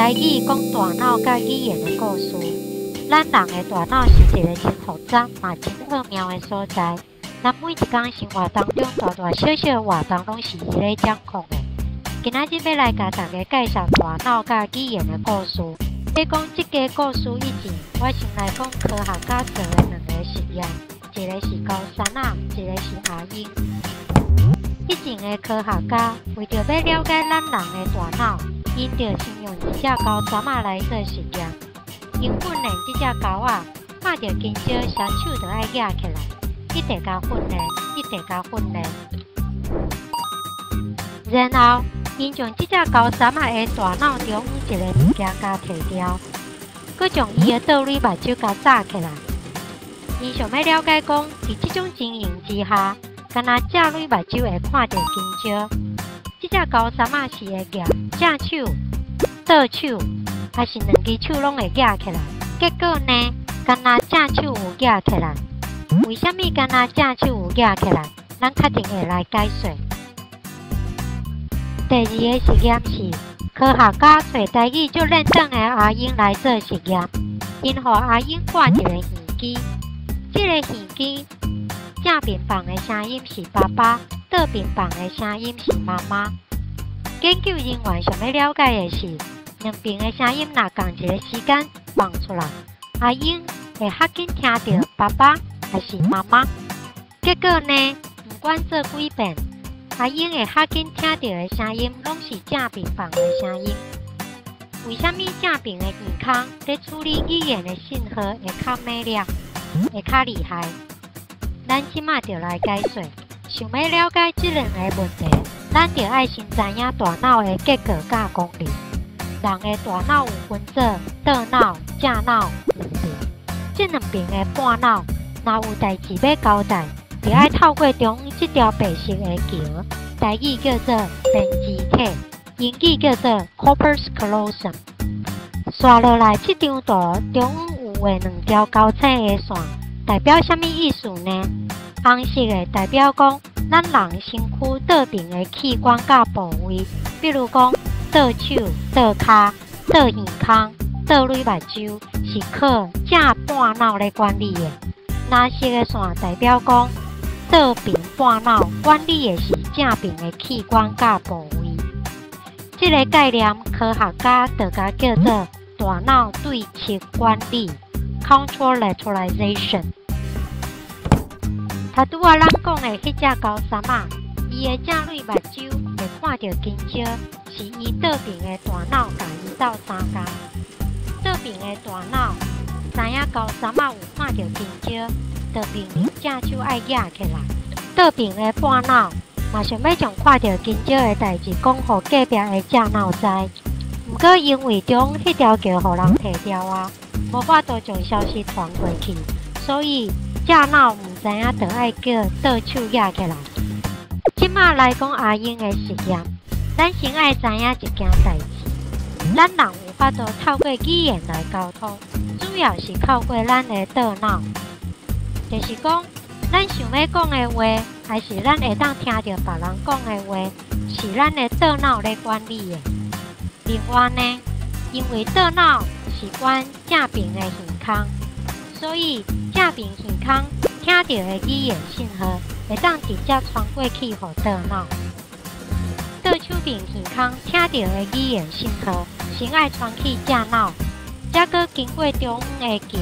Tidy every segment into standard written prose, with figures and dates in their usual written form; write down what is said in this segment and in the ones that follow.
台語講大腦佮語言的故事。咱人的大腦是一个真複雜嘛真奧妙的所在。咱每一工生活當中大大小小的活動攏是伊咧掌控的。今仔日欲來共大家介紹大腦佮語言的故事。欲講這个故事以前，我先來講科學家做的兩个實驗，一个是猴硦仔，一个是阿英。以前的科學家為著欲了解咱人的大腦，𪜶就先用一隻猴硦仔來做實驗。𪜶訓練這隻猴仔，看著香蕉，雙手就愛攑起來，一直共訓練，一直共訓練。然後，𪜶將這隻猴硦仔的大腦中央一个物件共提掉，閣將伊的倒蕊目睭共紮起來。𪜶想欲了解講，佇這種情形之下，干焦正蕊目睭會看著香蕉，這隻猴硦仔是會舉正手、倒手，抑是兩支手攏會舉起來？結果呢，干焦正手有舉起來。為啥物干焦正手有舉起來？咱較陣會來解說。第二个實驗是科學家揣台語足輪轉的阿英來做實驗，𪜶予阿英掛一個耳機，這个耳機正邊放的聲音是爸爸，倒邊放的聲音是媽媽。研究人員想欲了解的是，兩邊的聲音若仝一个時間放出來，阿英會較緊聽著爸爸抑是媽媽？結果呢，毋管做幾遍，阿英會較緊聽著的聲音，攏是正邊放的聲音。為啥物正邊的耳孔佇處理語言的信號會較猛烈，會較厲害？咱這馬就來解說。想欲了解這兩个問題，咱就愛先知影大腦的結構佮功能。人的大腦有分做倒腦、正腦兩邊，這兩邊的半腦，若有代誌欲交代，就愛透過中央這條白色的橋，台語叫做胼胝體，英語叫做 corpus callosum。紲落來，這張圖中央有畫兩條交叉的線，代表啥物意思呢？紅色的代表講，咱人身軀倒邊的器官佮部位，比如講倒手、倒跤、倒耳孔、倒蕊目睭，是靠正半腦咧管理的。藍色的線代表講，倒邊半腦管理的是正邊的器官佮部位。這个概念，科學家就共叫做大腦對側管理（contralateralization）。頭拄仔咱講的彼隻猴硦仔，伊的正蕊目睭會看著香蕉，是伊倒邊的大腦共伊鬥相共。倒邊的大腦知影猴硦仔有看著香蕉，就命令正手愛舉起來。倒邊的半腦嘛想欲將看著香蕉的代誌講予隔壁的正腦知，毋過因為中央彼條橋予人提掉啊，無法度將消息傳過去，所以正腦毋知影就愛叫倒手舉起來。這馬來講阿英的實驗，咱先愛知影一件代誌：咱人有法度透過語言來溝通，主要是透過咱的倒腦，就是講，咱想欲講的話，抑是咱會當聽著別人講的話，是咱的倒腦咧管理的。另外呢，因為倒腦是管正邊的耳孔，所以正邊耳孔聽著的語言信號會當直接傳過去予倒腦。倒手邊耳孔聽著的語言信號，先愛傳去正腦，才閣經過中央的橋，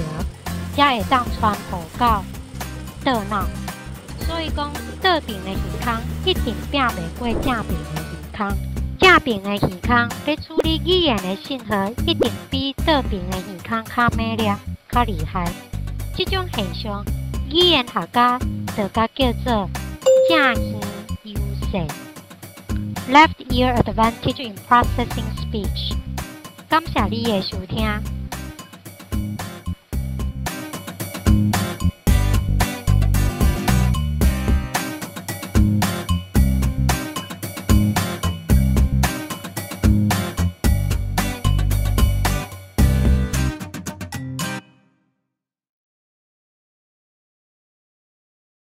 才會當傳播到倒腦。所以講，倒邊的耳孔一定拚袂過正邊的耳孔。正邊的耳孔佇處理語言的信號，一定比倒邊的耳孔較猛烈、較厲害。這種現象，語言學家就共叫做正耳優勢（Left ear advantage in processing speech）。感謝你的收聽。